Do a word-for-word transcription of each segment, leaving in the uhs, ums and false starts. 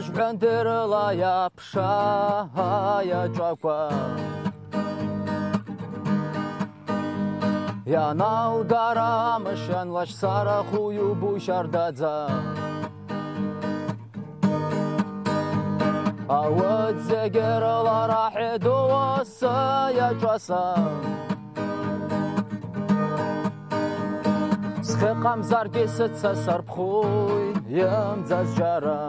Жәбандерла иаԥша аиаҵәақәа, ианалгара амш ианлашьцара хәыҩу бушьардаӡа. Ауаӡ зегьы рыла раҳәа ду асы иаҿаса. Схы ҟамзаргьы сыцасарԥхои имӡаз џьара.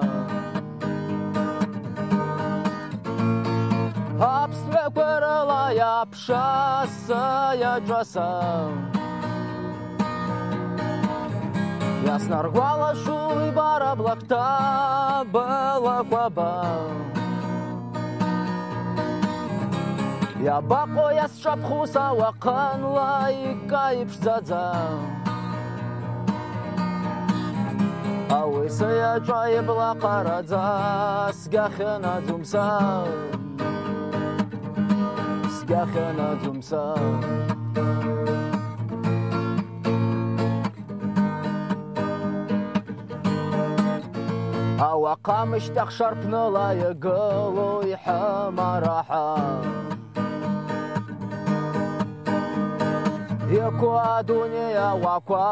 Аԥсуақәа рыла иаԥша асы иаҿаса. Иаснаргәалашәоит бара блакҭа былақәа ба. Иабаҟоу иасҿаԥхоу сауаханла икаиԥшӡаӡа. Ауи сыиаҿа иблаҟараӡа сгәы ахьынаӡом са. Сгәы ахьынаӡом са. Ауахәамышьҭахь шарԥныла игылоу иҳәамараҳа. Иқәу адунеи ауақәа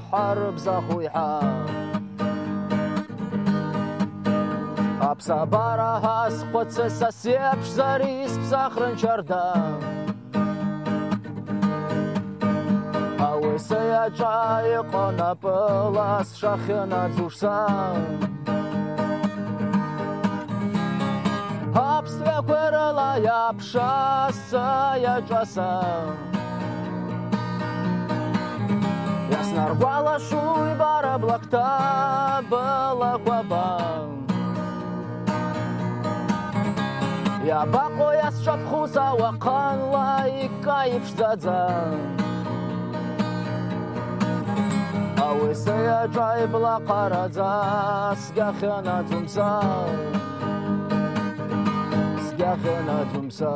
ҳарыбзахуи ҳәа. Аԥсабара ҳазхәыцыз са сеиԥшзар исԥсахрын чарда. Ауи сыиаҿа иҟоу напыла сшахьынаӡо шса. Аԥсуақәа рыла иаԥша асы иаҿаса. Иаснаргәалашәоит бара блакҭа былақәа ба. Иабаҟоу иасҿаԥхоу сауаханла икаиԥшӡаӡа. Ауи сыиаҿа иблаҟараӡа сгәы ахьынаӡом са. Сгәы ахьынаӡом са.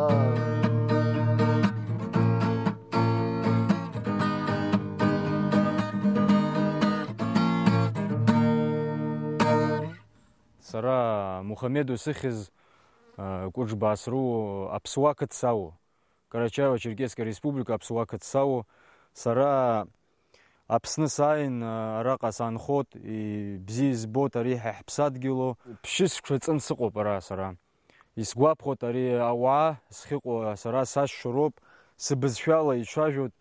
Сара Мухамед усыхьыз, а, Кәыџба Асру, Аԥсуа қыҭсау, Карачаево-Черкесская Республика, Аԥсуа қыҭсау. Сара Аԥсны сааин, а, араҟа саанхоит, ибзиа избоит ари ҳа ҳԥсадгьылу. Ԥшьышықәса ҵын сыҟоуп ара сара. Исгәаԥхоит ари ауаа сахьыҟоу, сара сашьцәа роуп, сыбызшәала ицәажәоит.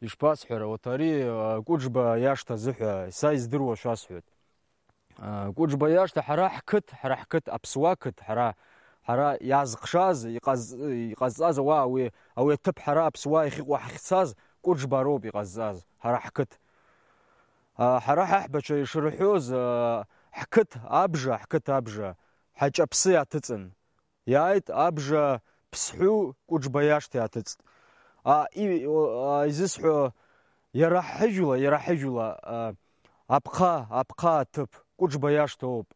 Ишԥасҳәара, урҭ ари, а, Кәыџба иашҭа азыҳәа са издыруа шәасҳәоит. А, Кәыџба иашҭа ҳара ҳқыҭ, ҳара ҳқыҭ, аԥсуа қыҭ, ҳара, ҳара иаазыхшаз, иҟаз-, иҟазҵаз ауаа, уи, ауи аҭыԥ ҳара аԥсуаа иахьыҟоу ҳахьцаз, Кәыџба роуп иҟазҵаз, ҳара ҳқыҭ. А, ҳара ҳаҳбацәа ишырҳәоз, а, ҳқыҭ абжа, ҳқыҭ абжа, ҳаҷаԥсы иаҭыҵын. Иааит абжа Ԥсҳәы Кәыџба иашҭа иаҭыҵт. А, и-, о, а, изысҳәо, иара ҳажәла, иара ҳажәла, а, аԥха, аԥха аҭыԥ, Кәыџба иашҭа ауп.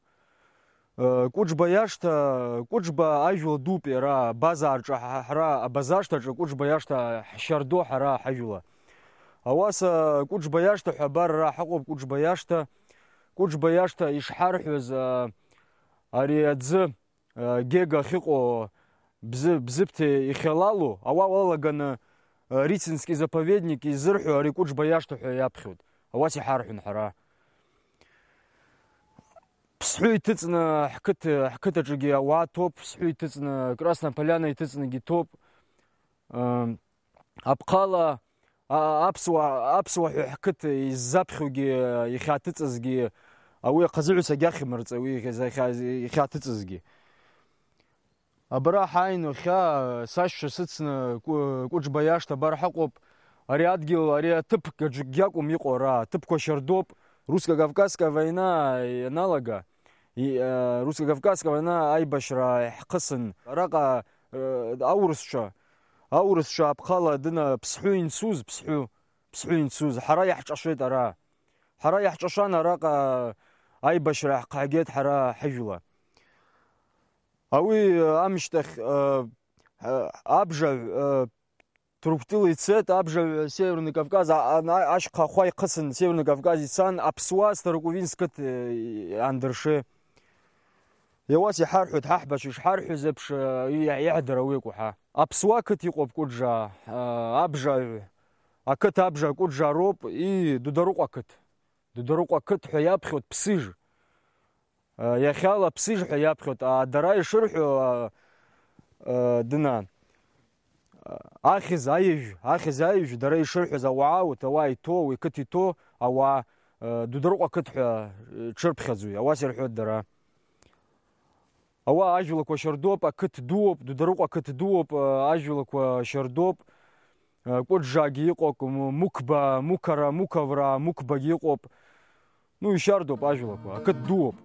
Э, Кәыџба иашҭа, Кәыџба ажәла дууп иара, абаза рҿы ҳа-, ҳара, абаза ашҭаҿы Кәыџба иашҭа ҳшьардо ҳара ҳажәла. Ауаса Кәыџба иашҭа ҳәа абар ара ҳаҟоуп, Кәыџба иашҭа, Кәыџба иашҭа ишҳарҳәоз, а, ари аӡы, а, Гега ахьыҟоу Бзы-, Бзыԥҭа ихьалалу, ауал алаганы, а, Рицинский заповедник изырҳәо ари Кәыџба иашҭа ҳәа иаԥхьоит. Ауас иҳарҳәон ҳара. Ԥсҳәы иҭыҵны ҳқыҭ-, ҳқыҭаҿгьы ауаа ҭоуп, Ԥсҳәы иҭыҵны, Красная Поляна иҭыҵныгьы ҭоуп. Ам, Аԥхала, а, аԥсуа, аԥсуа ҳәа ҳқыҭа иззаԥхьогьы, ихьаҭыҵызгьы, ауи ахазыҳәа сагьахьымырҵ, уи ихьа-, ихьа-, ихьаҭыҵызгьы. Абра ҳааин уахьа сашьцәа сыцны Кәы-, Кәыџба иашҭа абар ҳаҟоуп. Ари адгьыл, ари аҭыԥ гаҿгьы акәым иҟоу ара, аҭыԥқәа шьардоуп. Русско-Кавказская война ианалага, и-, э, Русско-Кавказская война аибашьра иаҳхысын. Араҟа, э, аурысцәа, аурысцәа аԥхала дына Ԥсҳәы инцуз, Ԥсҳәы, Ԥсҳәы инцуз, ҳара иаҳҿашеит ара. Ҳара иаҳҿашан араҟа аибашьра иаҳхагеит ҳара ҳажәла. Ауи, э, амышьҭахь, э, э, абжа, э, Ҭырқәтәыла ицеит, абжа, э, Северный Кавказ, а-, а-, ашьха ахәа ихысын, Северный Кавказ ицан, аԥсуаа Старокувинск қыҭ, э, андыршы. Иауас иҳарҳәоит, ҳаҳбаҿ ишҳарҳәоз еиԥш, э, иа-, иаҳдыруеикәу ҳәа. Аԥсуа ақыҭ иҟоуп Кәыджаа, э, абжаҩ, ақыҭа абжа Кәыджаа роуп, и, Дударыҟәа ақыҭ. Дударыҟәа ақыҭ ҳәа иаԥхьоит Ԥсыж. Э, иахьала Ԥсыж ҳәа иаԥхьоит, а, дара ишырҳәо, э, э, дына, э, ахьӡ аҩажә, ахьӡ аҩажә, дара ишырҳәаз ауаа, урҭ ауаа иҭоу, уи қыҭ иҭоу ауаа, э, Дударыҟәа ақыҭ ҳәа, э, ҽырԥхьаӡои, ауас ирҳәоит дара. Ауаа ажәлақәа шьардоуп, ақыҭ дууп, Дударыҟәа ақыҭ дууп, э, ажәлақәа шьардоуп, э, Кәыджаагьы иҟоуп, М-, Мықәба, Мықәара, Мықәавра, Мықәбагьы иҟоуп. Ну, ишьардоуп ажәлақәа, ақыҭ дууп.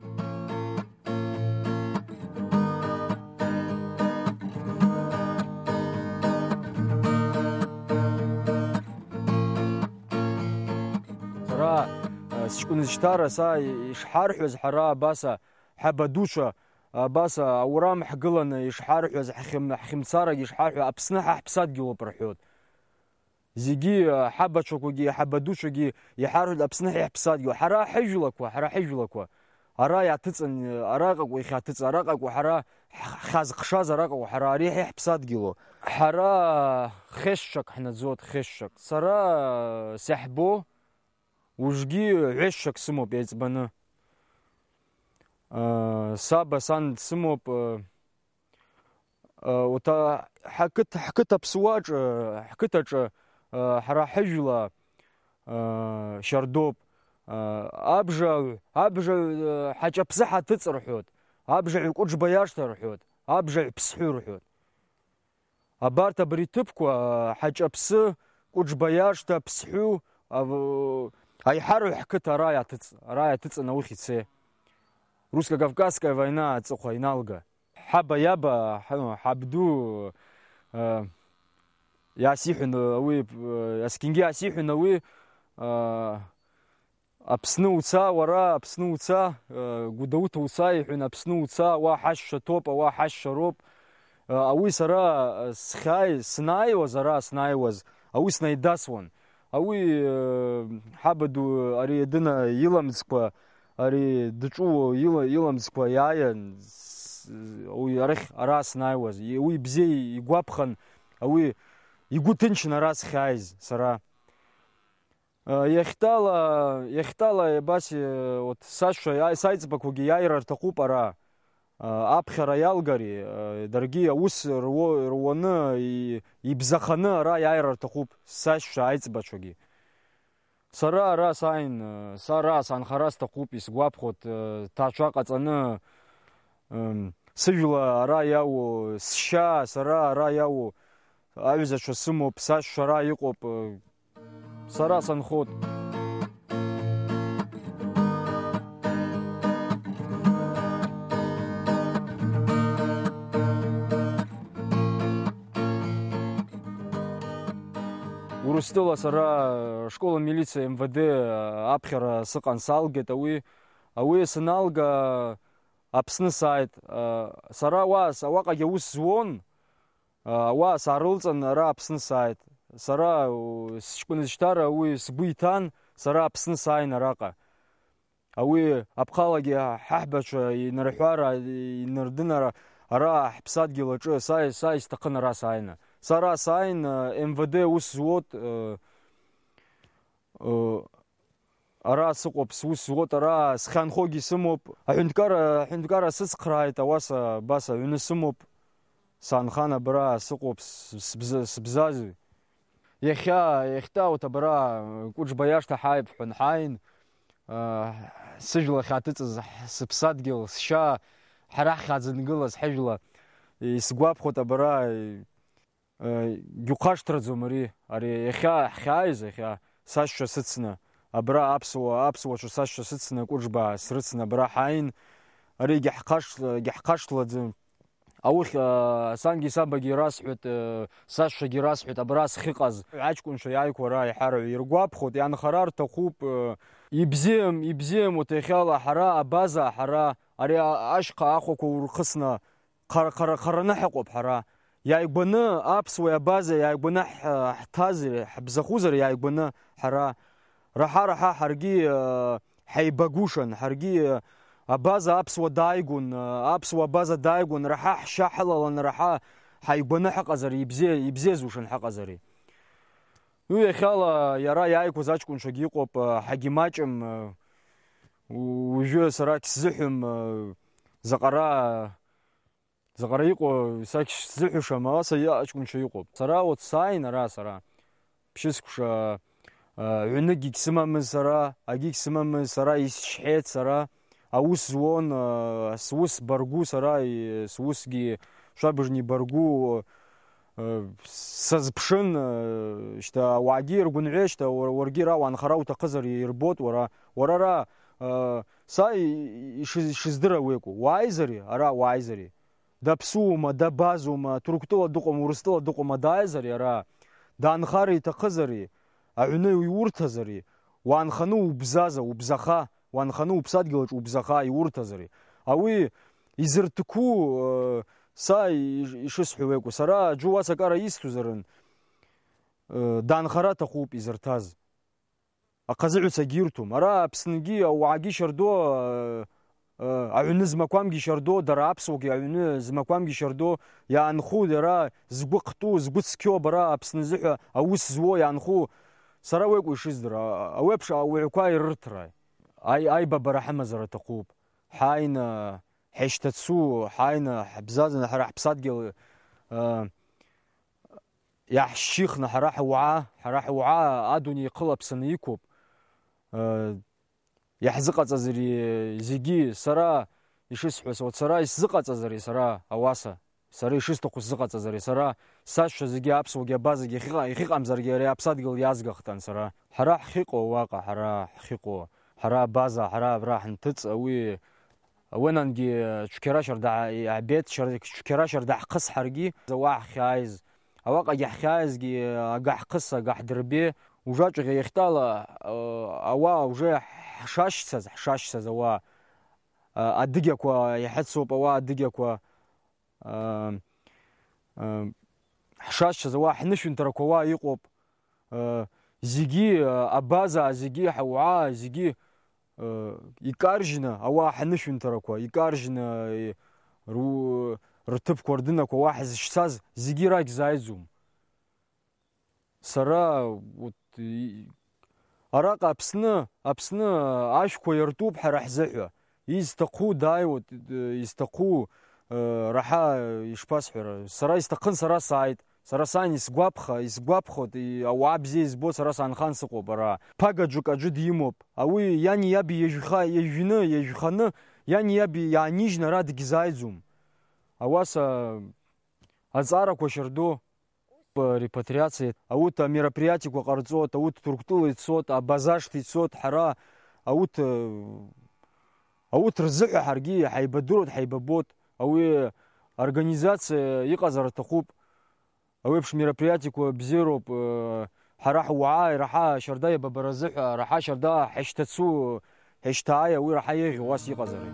Сара, э, сыҷкәынызшьҭара са ишҳарҳәаз ҳара абаса, ҳаба дуцәа, абас аурам ҳгыланы ишҳарҳәаз, ҳхьым-, ҳхьымцарагь ишҳарҳәо, Аԥсны ҳа ҳԥсадгьылоуп рҳәоит. Зегьы, ҳабацәақәагьы, ҳаба дуцәагьы иҳарҳәоит, Аԥсны ҳа ҳԥсадгьыл. Ҳара ҳажәлақәа, ҳара ҳажәлақәа, ара иаҭыҵын, араҟаку иахьаҭыҵ, араҟаку ҳара ҳ-, ҳазхшаз араҟаку ҳара, ари ҳа ҳԥсадгьылу. Ҳара хешшак ҳнаӡоит, хешшак. Сара саҳбо, Уажәгьы ҩышьак сымоуп еиҵбаны. Э, саба сан дсымоуп, э, э, уҭа-, ҳақыҭ-, ҳқыҭа ԥсуаҿы, ҳқыҭаҿы, э, ҳара ҳажәла, э, шьардоуп. Э, абжа, абжа, э, ҳаҷаԥсы ҳаҭыҵ рҳәоит, абжаҩ Кәыџба иашҭа рҳәоит, абжаҩ Ԥсҳәы рҳәоит. Абарҭ абри ҭыԥқәа, Ҳаҷаԥсы, Кәыџба иашҭа, Ԥсҳәы, ав-, аиҳараҩ ҳқыҭа ара иаҭыҵ-, ара иаҭыҵын аухь ицеит. Русско-Кавказская война аҵыхәа иналга. Ҳаба иаба, ҳа-, ҳабду, э, иаасиҳәон, уи, э, есқьынгьы иаасиҳәон уи, э, Аԥсны уца, уара, Аԥсны уца, э, Гәдоуҭа уца, иҳәон, Аԥсны уца, уа ҳашьцәа ҭоуп, ауа ҳашьцәа роуп. Э, ауи сара, э, схьааи-, снааиуаз, ара снааиуаз, ауи снаидасуан. Ауи, э, ҳабаду ари дына иламӡқәа, ари дҿу ила-, иламӡқәа иааиан, с-, уи арахь, ара снааиуаз. И-, уи бзиа игәаԥхан, ауи игәы ҭынчын ара схьааиз сара. Э, иахьтәала, иахьтәала абас, э, вот сашьа иа-, саиҵбақәагьы иааира рҭахуп ара, э, аԥхьара иалгари, э, даргьы аус руо-, руаны и-, ибзаханы ара иааира рҭахуп сашьа аиҵбацәагьы. Сара ара сааин, э, сара санхара сҭахуп, исгәаԥхоит, э, ҭаацәа ҟаҵаны, м, сыжәла ара иауу, сшьа сара ара иауу, аҩызацәа сымоуп, сашьцәа ара иҟоуп, э, Сара санхоит. Урыстәыла сара школа милициа М В Д аԥхьара сыҟан, салгеит ауи. Ауи саналга Аԥсны сааит. Сара уа, уаҟагьы аус зуон. Ауаа саарылҵын, ара Аԥсны сааит. Сара, у, сыҷкәынызшьҭара уи сгәы иҭан, сара Аԥсны сааин араҟа. Ауи аԥхалагьы ҳаҳбацәа инарҳәара, инардынара, ара ҳԥсадгьыл аҿы са, са исҭахын ара сааины. Сара сааин, М В Д аус зуот, э, э, Ара сыҟоуп, сус зуот, ара схьанхогьы сымоуп. Аҳәынҭқарра, аҳәынҭқарра сыцхрааит, ауаса абас аҩны сымоуп. Санхан абра сыҟоуп, с-, сбз-, сбзазҩ. Иахьа, иахьтәоу абра Кәыџба иашҭа ҳааип ҳәан ҳааин, аа, сыжәла ахьаҭыҵыз, сыԥсадгьыл, сшьа, ҳара ҳхьаазынгылаз ҳажәла, исгәаԥхоит абра, Э, гьухашҭраӡом ари, ари иахьа ҳхьааиз, иахьа сашьцәа сыцны, абра аԥсуа, аԥсуаҿы сашьцәа сыцны, Кәыџбаа срыцны абра ҳааин, ари гьаҳхашҭ-, гьаҳхашҭлаӡом. Аухь, э, сангьы сабагьы расҳәеит, э, сашьцәагьы расҳәеит, абра сахьыҟаз аҷкәынцәа иааиқәара иҳараҩ иргәаԥхоит, ианхара рҭахуп, э, ибзиам, ибзиам, урҭ иахьала ҳара абаза, ҳара ари а-, ашьха ахәақәа урхысны, Хара-, хара-, хараны ҳаҟоуп ҳара. Иааигәаны аԥсуеи абазеи, иааигәаны ҳ-, ҳҭазеи, ҳбзахәызар иааигәаны ҳара. Раҳа-раҳа ҳаргьы, э, ҳаибагәышан, ҳаргьы, э, Абаза аԥсуа дааигон, аԥсуа абаза дааигон, раҳа ҳшьа ҳалалан, раҳа ҳаигәаны ҳаҟазар, ибзиа-, ибзиазушан ҳаҟазари. Уи иахьала иара иааиқәаз аҷкәынцәагьы иҟоуп, ҳагьимаҷым, уажәы сара ак сзыҳәом, заҟара, заҟара иҟоу сак сзыҳәашам, аса аҷкәынцәа иҟоуп. Сара вот сааин ара сара. Ԥшьыскәша, а, ҩнык егьсымамыз сара, агьигь сымамыз сара, исшьхьеит сара, аус зуон, а, сус баргәы сара, и-, сусгьы шәабыжни баргәы, а, сазԥшын, а, шьҭа ауаагьы иргәынҳәы, шьҭа уа-, уаргьы ара уаанхара уҭахызар ирбот, уара, уара ара, а, са и-, ишыз-, ишыздыра уеку, уааизари, ара уааизари? Даԥсуоума, дабазоума, Ҭырқәтәыла дыҟоума, Урыстәыла дыҟоума, дааизари ара? Даанхар иҭахызари? Аҩны иурҭазари? Уаанханы убзаза, убзаха, уаанханы уԥсадгьылаҿ убзаха иурҭазари? Ауи изырҭқәу, э, са иш-, ишысҳәо еику, сара аӡәы уа сакара исҭозарын, э, даанхара аҭахуп изырҭаз. Ахазыҳәа сагьирҭом. Ара Аԥсныгьы ауаагьы шьардо, э, э, аҩны змақәамгьы шьардо, дара аԥсуагьы аҩны змақәамгьы шьардо, иаанху, дара згәы хту, згәы цқьоу, бара Аԥсны азыҳәа аус зуо иаанху, сара уеку ишыздыра, а-, ауеиԥш ауаҩқәа ирырҭра. Аи-, аибабара ҳамазар аҭахуп. Ҳааины ҳаишьҭацу, ҳааины ҳабзазаны ҳара ҳԥсадгьыл, э, иаҳшьшьыхны ҳара ҳуаа, ҳара ҳуаа адунеи ихылаԥсаны иқәуп. Э, иаҳзыҟаҵазари зегьы, сара ишысҳәаз, вот сара исзыҟаҵазари сара ауаса, сара ишысҭаху сзыҟаҵазари сара, сашьцәа зегьы аԥсуагьы абазагьы ахьыҟа-, иахьыҟамзаргьы ари аԥсадгьыл иазгахтан сара. Ҳара ҳахьыҟоу уаҟа, ҳара ҳахьыҟоу, ҳара абаза, ҳара абра ҳанҭыҵ, уи Уенангьы цәгьара шьарда иаҳбеит, шьар-, цәгьара шьарда ҳхыс ҳаргьы, ауаа ҳхьааиз, ауаҟагьы ҳхьааизгьы, ага ҳхыс, ага ҳдырбе, ужаҵәҟьа иахьтәала, э, ауаа уже ҳшашьцаз, ҳшашьцаз ауаа, э, адыгьақәа иҳацоуп, ауаа адыгьақәа, э, э, ҳшашьцаз ауаа, ҳнышәынҭрақәа уа иҟоуп, э, зегьы, э, абазаа, зегьы ҳауаа, зегьы, э, икаржьны, ауаа ҳанышәынҭарақәа икаржьны, э, ру-, рҭыԥқәа рдынақәа уа ҳзышьцаз зегьы рагь зааиӡом. Сара, вот, и-, араҟа Аԥсны, Аԥсны ашәқәа иартуп ҳара ҳзыҳәа. Изҭаху дааиуеит, э, изҭаху, э, раҳа, ишԥасҳәара, сара исҭахын, сара сааит. Сара сани исгәаԥха, исгәаԥхоит, и-, ауаа бзиа избо сара саанхан сыҟоуп ара. Ԥага џьык аӡәы димоуп. Ауи иани иаби иажәха-, иажәны, иажәханы, иани иаби иаанижьны ара дгьзааиӡом. Ауаса аҵаарақәа шьардо, репатриациа, аут амероприатиақәа ҟарҵот, аут Ҭырқәтәыла ицот, абазашҭа ицот, ҳара аут, аут рзыҳәа ҳаргьы ҳаибадыруеит, ҳаибабот. Ауи организациа иҟазар аҭахуп. Ауеиԥш мероприатиақәа бзиароуп, э, ҳара ҳуаа ираҳа шьарда иабабара азыҳәа, раҳа шьарда ҳашьҭацу, ҳашьҭааи, уи раҳа еиӷьу ас иҟазари?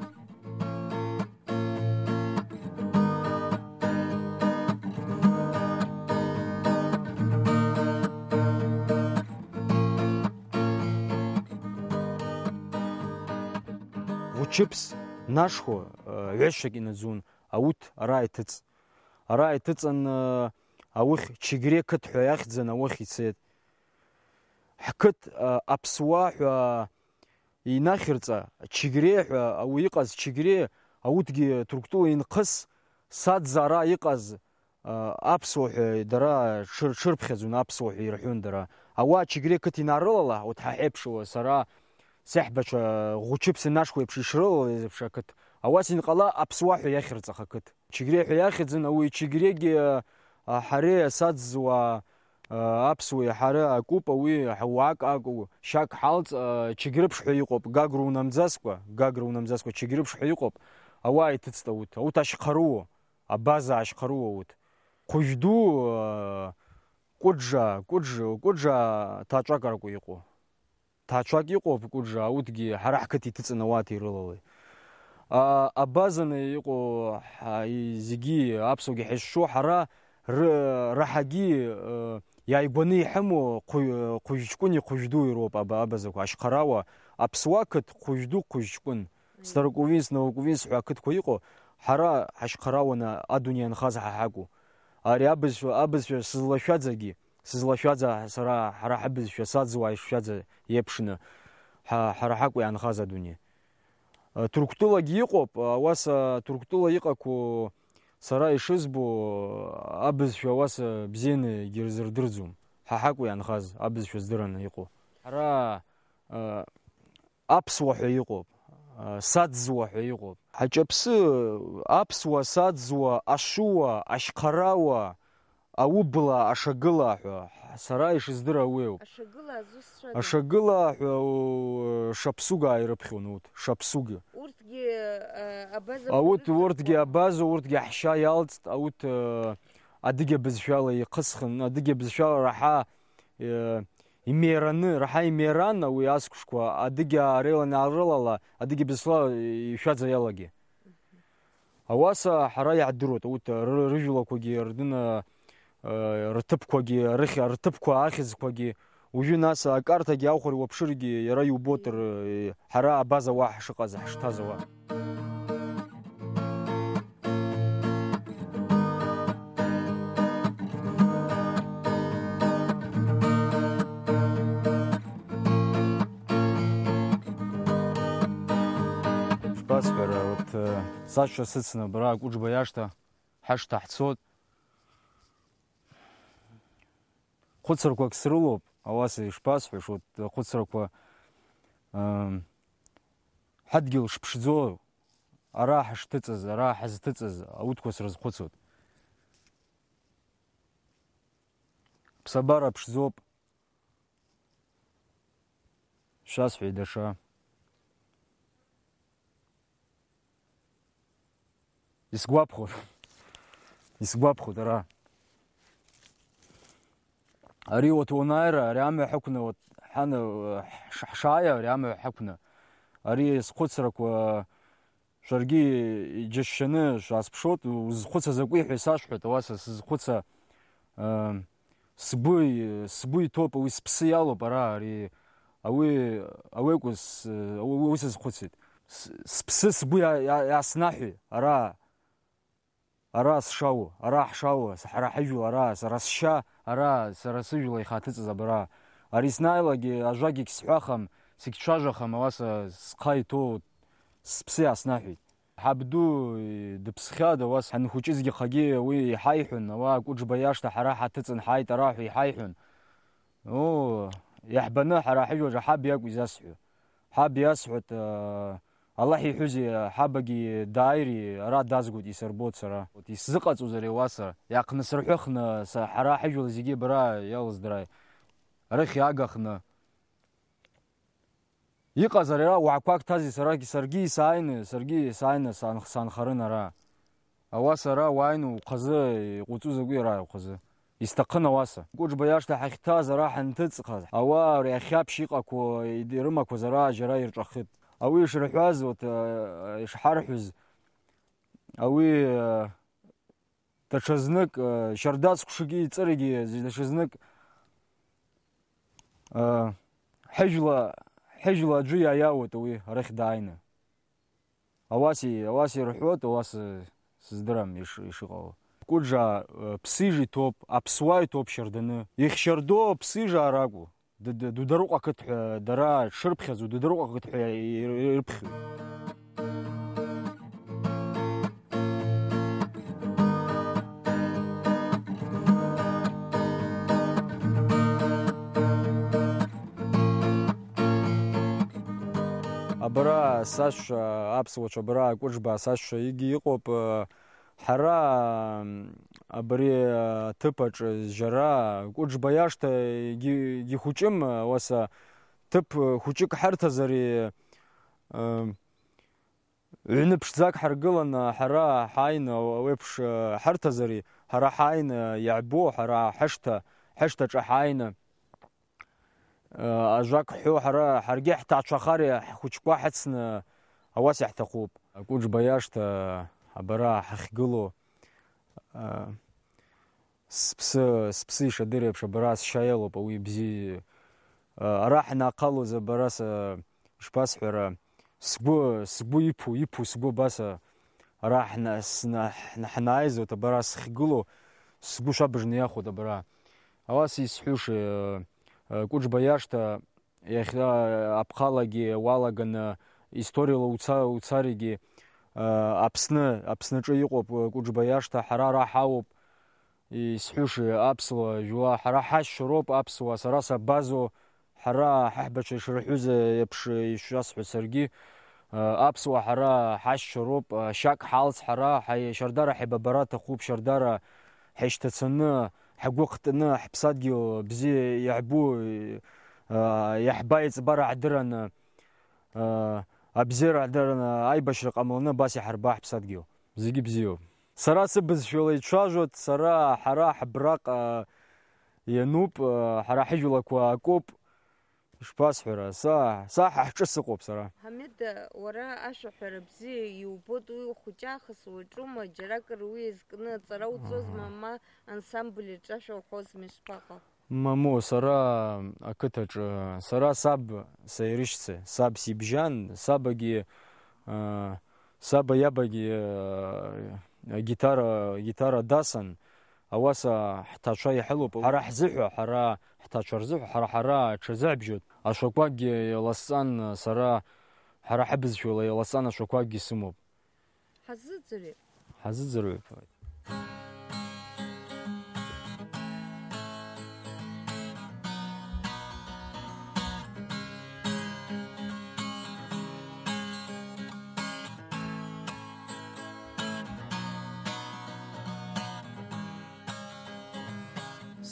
Гәчыԥс нашхо, э, ҩашьак инаӡун, аут ара иҭыҵ. Ара иҭыҵын, э, аухь Чигре қыҭ ҳәа иахьӡын, аухь ицеит. Ҳқыҭ, э, Аԥсуа ҳәа инахьырҵа, Чигре ҳәа ауи иҟаз, Чигре аутгьы Ҭырқәтәыла инхыс, садза ара иҟаз, э, аԥсуа ҳәа дара тшыр-, тшырԥхьаӡон, аԥсуа ҳәа ирҳәон дара. Ауаа Чигре қыҭ инарылала, урҭ ҳа ҳеиԥшуа, сара сеҳбацәа Гәчыԥс инашхо еиԥш ишрылалаз еиԥш ақыҭ, ауас инҟала Аԥсуа ҳәа иахьырҵах ақыҭ. Чигре ҳәа иахьӡын, ауи Чигрегьы, а, ҳареи асаӡуа, а, аԥсуеи ҳара акуп, ауи ҳауак акәу, шьак ҳалҵ, а, Чигрыԥш ҳәа иҟоуп, Гагра унамӡаскәа, Гагра унамӡаскәа, Чигрыԥш ҳәа иҟоуп, ауаа иҭыҵт аут, аут ашьхаруо, абаза ашьхаруо аут. Хәыжә ду, а, Кәыджа, Кәыджа, Кәыджа ҭаацәак ракәу иҟоу. Ҭаацәак иҟоуп Кәыджа, аутгьы ҳара ҳқыҭа иҭыҵын ауат ирылалеит. А, абазаны иҟоу ҳа-, и-, зегьы аԥсуагьы ҳазшо ҳара ры-, раҳагьы, э, иааигәаны иҳамоу хәы-, хәыжь ҷкәыни хәыжь дуи роуп аба-, абазақәа ашьхарауа, аԥсуа қыҭ хәыжь ду, хәыжь ҷкәын. Старокувинск, Новокувинск ҳәа ақыҭқәа иҟоу, ҳара ҳашьхарауаны адунеи анхаз ҳа ҳакәу. Ари абызшәа, абызшәа сызлашәаӡагьы, сызлашәаӡа сара, ҳара ҳабызшәа саӡуа ишшәаӡа еиԥшны, ҳа, ҳара ҳакәу иаанхаз адунеи. Ҭырқәтәылагьы иҟоуп, ауаса Ҭырқәтәыла иҟақәоу сара ишызбо, абызшәа ауаса бзианы егьырзырдырӡом. Ҳа ҳакәу иаанхаз абызшәа здыраны иҟоу. Ҳара, а, аԥсуа ҳәа иҟоуп, а, саӡуа ҳәа иҟоуп. Ҳаҷаԥсы, аԥсуа, саӡуа, ашыуа, ашьхарауа, аублаа, ашагылаа ҳәа, сара ишыздыруа уи ауп. Ашагылаа зусҭцәада? Ашагылаа ҳәа, у, шаԥсугаа ирыԥхьон урҭ, шаԥсугы. Урҭгьы, а, абаза Аут, урҭгьы абаза, урҭгьы ҳшьа иалҵт, аут, э, адыгьа бызшәала ихысхын, адыгьа бызшәала раҳа, э, имераны, раҳа имеран уи асқәшқәа, адыгьа арелан арылала, адыгьа бызшәала ишәаӡа иалагьы. Ауаса ҳара иаҳдыруеит, урҭ ры-, рыжәлақәагьы, рдына, э, рҭыԥқәагьы, рыхь-, рҭыԥқәа ахьӡқәагьы, уажәы нас акарҭагьы аухәар уаԥшыргьы, иара иубоит р-, ҳара абаза уа ҳшыҟаз, ҳшҭаз ауа. Шԥасҳәара, вот, э, сашьцәа сыцны абра Кәыџба иашҭа, ҳашҭа ҳцоит. Хәыцрақәак срылоуп, ауаса ишԥасҳәаша, вот, ахәыцрақәа, ам, ҳадгьыл шԥшӡоу, ара ҳашҭыҵыз, ара ҳазҭыҵыз аутқәа срызхәыцуеит. Ԥсабара ԥшӡоуп. Шәасҳәеит даҽа. Исгәаԥхоит. Исгәаԥхоит ара. Ари урҭ уанааира, ари амҩа ҳақәны, урҭ ҳан-, ҳш-, ҳшааи, ари амҩа ҳақәны. Ари схәыцрақәа Шәаргьы иџьашьаны шәаасԥшуеит, узхәыцыз акәи ҳәа исашәҳәоит, ауаса сызхәыца, ыы, сгәы, сгәы иҭоуп, уи сыԥсы иалоуп, ара, ари, ауи, ауи акәыз, уи, уи сызхәыцит. С-, сыԥсы сгәы иа-, иа-, иааснаҳәеит, ара, ара сшауу, ара ҳшауу, с-, ҳара ҳажәла, ара, сара сшьа, ара, сара сыжәла ихаҭыҵыз абра. Ари снааилагьы ажәакгьы сҳәахам, сагьцәажәахам, ауаса схы иҭоу сыԥсы иааснаҳәеит. Ҳабду, дыԥсхьада, уас ҳанхәыҷызгьы хагьы уи иҳаиҳәон, ауаа Кәыџба иашҭа ҳара ҳаҭыҵын ҳааит ара ҳәа иҳаиҳәон. Оо, иаҳбаны ҳара ҳажәлаҿы ҳаб иакәу изасҳәо. Ҳаб иасҳәоит, аа, Аллаҳ иҳәозеи, ҳабагьы дааири, ара дазгоит, исырбоит сара. Исзыҟаҵозар иуаса, иаахнасырҳәыхны са, ҳара ҳажәла зегьы бара иалыздырааи, арахь иаагахны. Иҟазар иара уаҳақәак ҭази сарагь-, саргьы исааины, саргьы исааины сан-, санхарын ара. Ауаса ара уааины ухазы, иҟуҵу закәи ара ухазы? Исҭахын ауаса. Кәыџба иашҭа ҳахьҭаз ара ҳанҭыҵхаз, ауаа ари ахьаԥшь иҟақәоу, ирымақәаз ара џьара ирҿаххит. Ауи ишырҳәаз, урҭ, э, ишҳарҳәоз, ауи, э, даҽазнык, э, шьардаӡ хәшәгьы иҵыргьы, даҽазнык, э, ҳыжәла, ҳыжәла аӡәы иаиаауеит уи арахь дааины. Ауаса, ауаса ирҳәоит, ауаса сыздырам иш-, ишыҟало. Кәыџаа, э, ԥсыжа иҭоуп, аԥсуа иҭоуп шьарданы. Ихьшьардоу аԥсыжа аракәу? Д-, д-, Дударыҟәа ақыҭ ҳәа дара дшырԥхьаӡо, Дударыҟәа ақыҭ ҳәа ир-, ир-, ирыԥхьоит. Абра сашьцәа, аԥсуацәа абра Кәыџба сашьцәа игьы иҟоуп, э, Ҳара, м, абри аҭыԥ аҿы жьара Кәыџба иашҭа егьи-, егьихәыҷым, ауаса ҭыԥ хәыҷык ҳарҭазари, м, ҩны ԥшӡак ҳаргыланы ҳара ҳааины, уеиԥш, ҳарҭазари, ҳара ҳааины иаҳбо, ҳара ҳашҭа, ҳашҭаҿы ҳааины. Ажәак ҳҳәо, ҳара, ҳаргьы ҳҭаацәахар, ҳхәыҷқәа ҳацны ауаса иаҳҭахуп. Акәыџба иашҭа абара ҳахьгылоу, сыԥсы, сыԥсы ишадыр еиԥш, абара сшьа иалоуп, ауи бзиа. Ара ҳнахалоз, абара са, ишԥасҳәара, Сгәы, сгәы иԥу, иԥу сгәы абас, а, ара ҳна-, сна-, ҳна-, ҳнааизоит, абара схьгылоу, сгәы шабыжны иахәоит абара. Ауаса исҳәуша, э, э, Кәыџба иашҭа иахьа аԥхалагьы уалаганы, историала уца-, уцаргьы, э, Аԥсны, Аԥсныҿы иҟоуп, э, Кәыџба иашҭа, ҳара ара ҳауп. Исҳәыша, аԥсуа жәлар, ҳара ҳашьцәа роуп аԥсуаа, сара сабазоу, ҳара ҳаҳбацәа ишырҳәыз еиԥш ишәасҳәоит саргьы, аԥсуаа ҳара ҳашьцәа роуп, ашьак ҳалҵ ҳара, ҳаи-, шьардара ҳаибабара аҭахуп, шьардара ҳаишьҭацаны, ҳгәы хтны, ҳԥсадгьыл бзиа иаҳбу, иаҳба иҵбара ҳдыраны, абзиара ҳдыраны, аибашьра ҟамланы абас иҳарба ҳԥсадгьыл. Зегьы бзиоуп. Сара сыбызшәала ицәажәоит, сара, ҳара ҳбраҟа иануп, ҳара ҳжәлақәа акоуп. Ишԥасҳәара, са, са ҳа ҳҿы сыҟоуп сара. Ҳамид, уара ашәаҳәара бзиа иубоит, уи ухәыҷаахыс уаҿума, џьаракыр уи иазкны аҵара уҵозма, ага, ма ансамбль аҿы ашәа уҳәозма, ишԥаҟа? Мамоу, сара ақыҭаҿы, сара саб саирышьҭ, саб сибжьан, сабагьы, а, саба иабагьы, а, агитара, агитара дасны, ауаса ҳҭаацәа иҳәалоуп. Ҳара ҳзыҳәа, ҳара ҳҭаацәа рзыҳәа, ҳара, ҳара ҽазыҳәбжьоит. Ашәақәакгьы еиласҵан, сара, ҳара ҳабызшәала еиласҵан ашәақәакгьы сымоуп. Ҳазыӡырҩып. Ҳазыӡырҩып.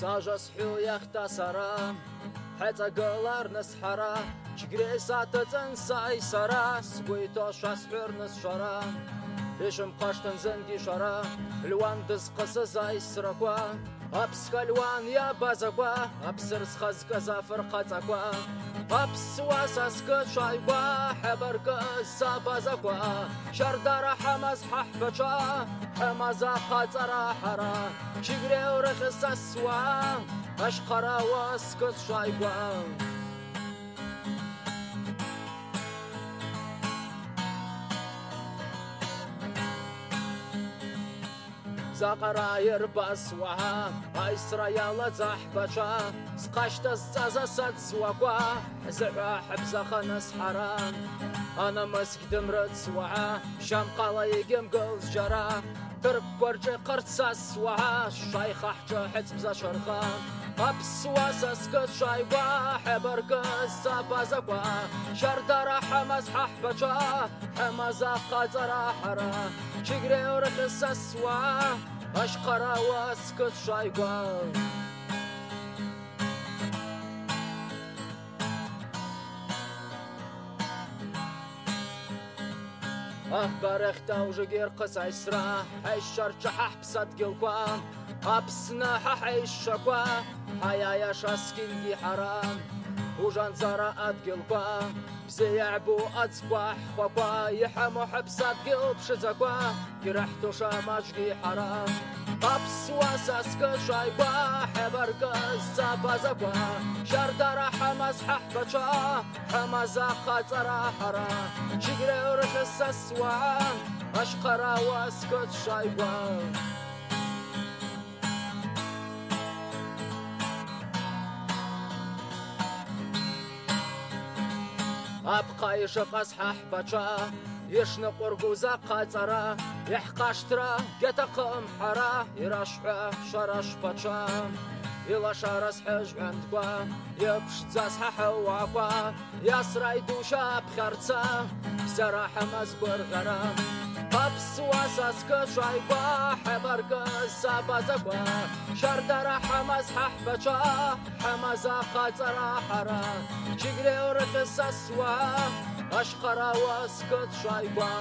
Сажәа сҳәо иахьҭа сара, ҳаиҵагыларныс ҳара, Чигреи саҭаҵан сааи сара, сгәы иҭоу шәасҳәарныс шәара. Ишәымхашҭын зынгьы шәара, Леуан дызхысыз аисрақәа, Аԥсха Леуан иабазақәа, Аԥсыр зхазкыз афырхаҵақәа. Аԥсуа са сқыҭ шәааигәа, ҳабаркыз сабазақәа, Шьардара ҳамаз ҳаҳбацәа, ҳамаз ахаҵара ҳара, Чигреи урыхьыз са суа, Ашьхара уа сқыҭ шәааигәа. Заҟара ирбаз уаҳа аисра иалаӡа ҳбацәа, зхашҭазҵаз асаӡ зуакәа, ҳзыҳәа ҳабзаханыс ҳара. Анамысгь дымрыц уаҳа, шьамҟала егьымгылз џьара, Ҭырқәқәа рҿы иҟарҵаз уаҳа, шәааиха ҳҿы ҳыӡбза шәырха. Аԥсуа са сқыҭ шәааигәа, ҳабаркыз сабазақәа, Шьардара ҳамаз ҳаҳбацәа, ҳамаз ахаҵара ҳара, Чигреи урыхьыз са суа, Ашьхара уа сқыҭ шәааигәа. Аӷбарахь таужыгьы рхыс аисра, ҳаишьцәа рҿаҳа ҳԥсадгьылқәа, Аԥсны ҳа ҳаишьцәақәа, ҳаиааиаша зқьынгьы ҳара, ужанзара адгьылқәа, бзиа иаҳбо аӡқәа ҳхәақәа, иҳамоу ҳаԥсадгьыл ԥшӡақәа, ираҳҭоша маҷгьы ҳара. Аԥсуа са сқыҭ шәааигәа, ҳабаркыз сабазақәа, Шьардара ҳамаз ҳаҳбацәа, ҳамаз ахаҵара ҳара, Чигреи урыхьыз са суа, Ашьхара уа сқыҭ шәааигәа. Аԥхьа ишыҟаз ҳаҳбацәа, ишныҟәыргоз ахаҵара, иаҳхашҭрагьы аҭахым ҳара, ирашәҳәа шәара шәԥацәа. Илашараз ҳажәҩангәа, иԥшӡаз ҳа ҳауаақәа, иасра идушьа аԥхьарца, бзиара ҳамаз гәырӷьара. Аԥсуа са сқыҭ шәааигәа, ҳабаркыз сабазақәа, Шьардара ҳамаз ҳаҳбацәа, ҳамаз ахаҵара ҳара, Чигреи урыхьыз са суа, Ашьхара уа сқыҭ шәааигәа.